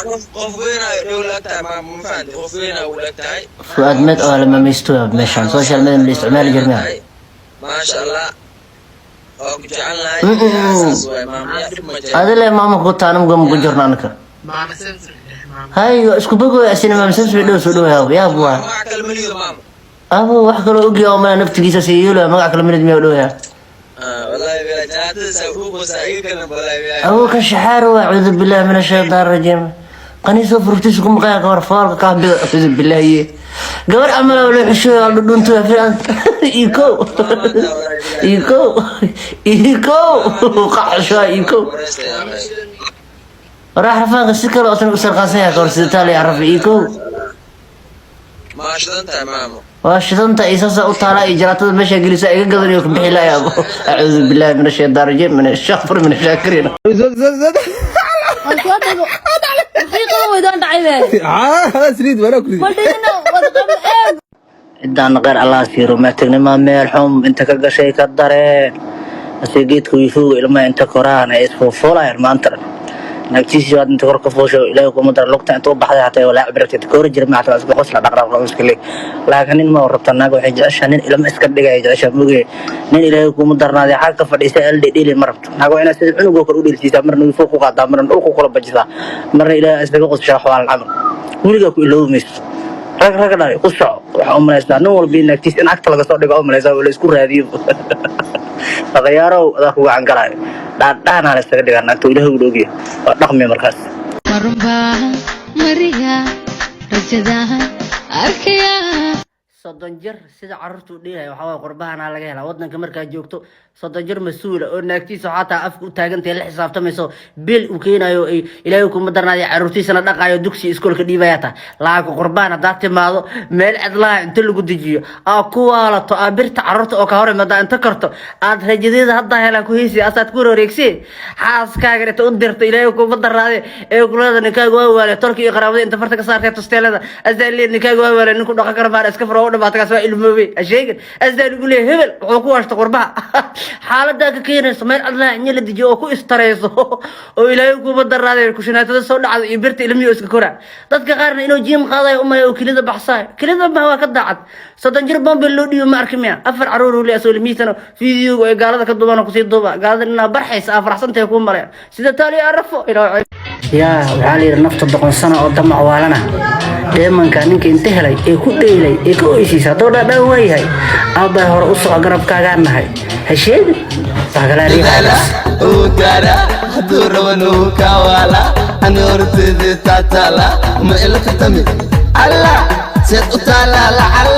Qof weyn ay dhow la tahay, maama, ma fahanti? Qof weyn ay u eg tahay. Fuaad med oo la mamaysto meeshaan social media la isticmaali jirnaa. Maasha Allah, waa ku jecelnahay. Saas waay, maama, yaa dhib ma jiro. Adile maama ku taanam gam ku jirna anaka. Maama Samsam, maama. Hay isku bogo asina maama Samsam dhow soo dhow yaab yaab waa. Magac kale ma liido, maama. Abo wax kaloo ogyahay oo mana naftigiisa siiyo magac kale minid miyaa dhow yaa. Wallahi bila jaatada saa ugu saa iga kana, wallahi bila. Abo ka shaxaar waa, acuudu billahi min ashaytaan rajiim. Qaniisoo furtiisa ku maqaya ka hor foolka ka bida, acuudu billahi. Gabar camal oo loo xishoyo oo dhudhunto iko iko iko qaxsho iko. Warax rafaanka si kale oo tan u sarqaansan yahay ka hor sida taali rafi iko. Maa shidan tahay, maamo. Waa shidanta isasa u taala iyo jalaatada meesha gelisa iga gadanayo ka bixi laaya abo, acuudu billahi min ashaytaan rajiim, min ashafur min ashaakiriin. Waan soo tago. Maxay qaban weydaan dhacay be? Saliid walaa ku Ma dhigina wada qabo eeg. Cidaana kheyr Allah siiro maategnima meel xum inta ka gashay ka dareen ase geedka wiifowga ilmaha inta koraan ay isfuufuulayaan maanta dhan. Naagtiisii waad inta kor ka fuusho, Ilaahay kuma dara, lugta inta u baxday hataa walaa cibragtay ka hor jira ma hataa iska qosla dhaqdhaqaaq iska leey. Laakiin nin ma rabta naag, waxay jeceshaa nin ilma iska dhigaya jeceshaa moge. Nin Ilaahay kuma darnaaday xag ka fadhiisa LD dhili ma rabto. Naag waa inaad sida cunugoo kale u dheelsiisaa, marna wiifo ku qaadaa, marna dhulku kula bajisaa, marna Ilaahay iskaga qosashaa. Wax waa camal weligaa ku iloobi mayso. Rag rag dhalay ku soco. Waxaa u malaysaa nin walba in naagtiis in cagta laga soo dhigo u malaysaa oo la isku raadiyo. Dhaqayaarow adaa ku gacan galaayo dhaadhaanaa la iskaga dhigaa naagta. Ilaahay u dhoogiya waa dhaqmi markaas. Marunbaa mariya rajadaha arkaya. 30 jir sida carruurtu u dheelaya waxaa waaye qurbahana laga helaa. Wadanka markaa joogto 30 jir mas-uula oo naagtiisa xataa afka u taagantahay, la xisaabtamayso, bil uu keenayo, ay Ilaahay kuma darnaaday, carruurtiisana dhaqaayo, dugsi iskoolka dhiibaya taa. Laakiin qurbaan haddaad timaado, meel cidlaha inta lagu dejiyo aa ku waalato, aa birta carruurta oo ka hor imaada inta karto aad rajadeeda haddaa helaa ku heysi asaad ku wareegsi xaaskaaga inta u dirto, Ilaahay kuma darnaade, ee kulada ninkaaga waa waale, tolka iyo qaraabada inta farta ka saartay tusteelada asaa leeyahay ninkaaga waa waale, ninku dhaqan kara maan iska furo u dhamaata kaas waa ilmoobay ha sheegin asaa lagu leeyahay hebel wuxuu ku waashta qurbaha. Xaaladaa ka keenayso meel cidlaha in la dejiyo oo ku istareyso oo Ilaahay kuma darnaade kushinaatada soo dhacda iyo birta ilmihi oo iska kora. Dadka qaarna inuu gym qaadayo umaya oo kelida baxsaayo, kelida ma waa ka daacad. 30 jir bombel loo dhiibo ma arki miya? Afar caruur uu leeyahay soo ilmihiisana fiidiyowga ay gaalada ka duubaan oo kusii duuba gaalada inaa barxaysa aa faraxsantahay kuu maraya sida taali arafo. Yaa waxaa la yidhi nafta doqon sano oo damac waalana dheemanka ninka inta helay ee ku dheelay ee ka oysiisa hadduu dhaadhaan waayahay. Aabbay hore u soco, garabkaagaan nahay, ha sheegin wax kalaa riixaas. Gaara hadduu rabanu kawaala ani horteeda taataala ma ila katami alla seed u taalaa lacala.